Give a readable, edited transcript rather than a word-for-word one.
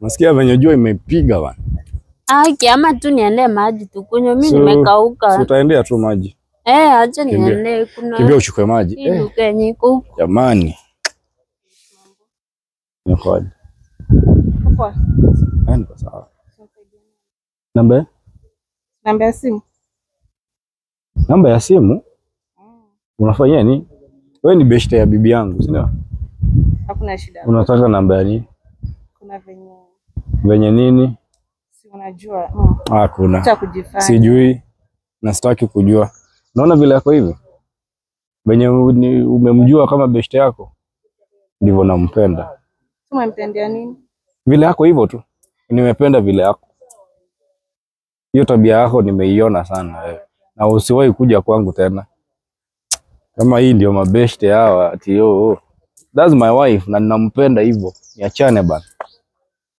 Nasikia venye jua imepiga bana. Aki ama tu niende maji tukunywe, mimi So, nimekauka. So utaendea tu maji. Eh, acha Kimbia. niende, kuna Kimbia uchukue maji. hii duka yenye iko huko. Jamani. Nikoje? Poa. Eh, niko sawa. Namba Namba ya simu. Namba ya simu? Unafanyia nini? Wewe ni beshte ya bibi yangu, si ndio? Hakuna shida. Unataka namba ya nini? Kuna venye Venye nini? si unajua. Hakuna. Acha kujifanya. Sijui na sitaki kujua. Unaona vile yako hivi? Venye umemjua kama beshte yako ndivyo nampenda. Umempendea nini? Vile yako hivyo tu. Nimependa vile yako. Hiyo tabia yako nimeiona sana wewe. Na usiwahi kuja kwangu tena. Kama hii ndio mabeshte hawa ati yo. That's my wife na ninampenda hivyo. Niachane bana.